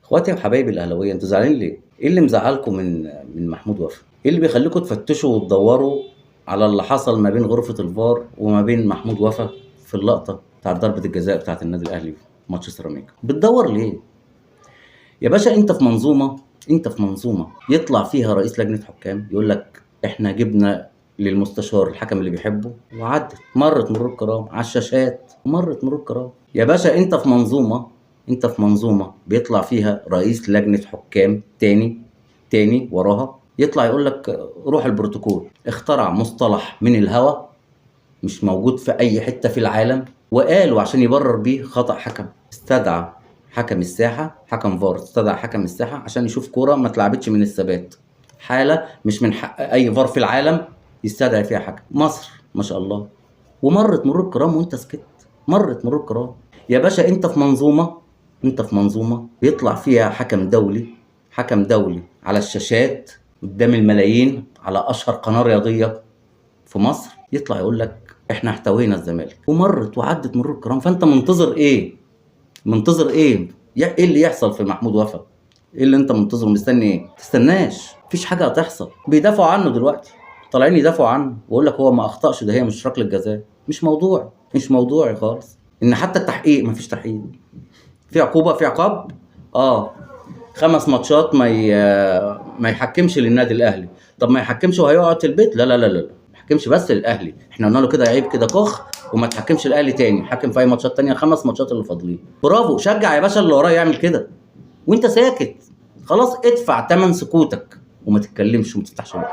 اخواتي وحبايبي الاهلاوية، انتوا زعلانين ليه؟ ايه اللي مزعلكم من محمود وفا؟ ايه اللي بيخليكم تفتشوا وتدوروا على اللي حصل ما بين غرفة الفار وما بين محمود وفا في اللقطة بتاعت ضربه الجزاء بتاعت النادي الاهلي في ماتش سيراميكا؟ بتدور ليه؟ يا باشا انت في منظومة، انت في منظومة يطلع فيها رئيس لجنة حكام يقول لك احنا جبنا للمستشار الحكم اللي بيحبه، وعدت مرت مرور الكرام على الشاشات، مرت مرور الكرام. يا باشا انت في منظومة، انت في منظومة بيطلع فيها رئيس لجنة حكام تاني وراها يطلع يقول لك روح البروتوكول، اخترع مصطلح من الهوى مش موجود في اي حتة في العالم، وقالوا عشان يبرر بيه خطأ حكم. استدعى حكم الساحة، حكم فار استدعى حكم الساحة عشان يشوف كورة ما اتلعبتش من الثبات، حاله مش من حق اي فار في العالم يستدعي فيها حكم. مصر ما شاء الله، ومرت مرور الكرام وانت سكت، مرت مرور الكرام. يا باشا انت في منظومة، انت في منظومة بيطلع فيها حكم دولي، حكم دولي على الشاشات قدام الملايين على اشهر قناة رياضية في مصر، يطلع يقول لك احنا احتوينا الزمالك، ومرت وعدت مرور الكرام. فانت منتظر ايه؟ منتظر ايه؟ ايه اللي يحصل في محمود وفا؟ ايه اللي انت منتظره؟ مستني ايه؟ تستناش، مفيش حاجة هتحصل. بيدافعوا عنه دلوقتي، طالعين يدافعوا عنه ويقول لك هو ما اخطاش، ده هي مش ركلة جزاء. مش موضوع، مش موضوعي خالص. ان حتى التحقيق مفيش تحقيق، في عقوبه، في عقاب. 5 ماتشات ما يحكمش للنادي الاهلي. طب ما يحكمش وهيقعد في البيت؟ لا لا لا لا، ما يحكمش بس للاهلي، احنا قلنا له كده عيب كده كخ، وما تحكمش الاهلي تاني، حكم في اي ماتشات تانية، 5 ماتشات اللي فاضلين. برافو، شجع يا باشا اللي وراه يعمل كده وانت ساكت. خلاص ادفع ثمن سكوتك وما تتكلمش وما تفتحش بقك.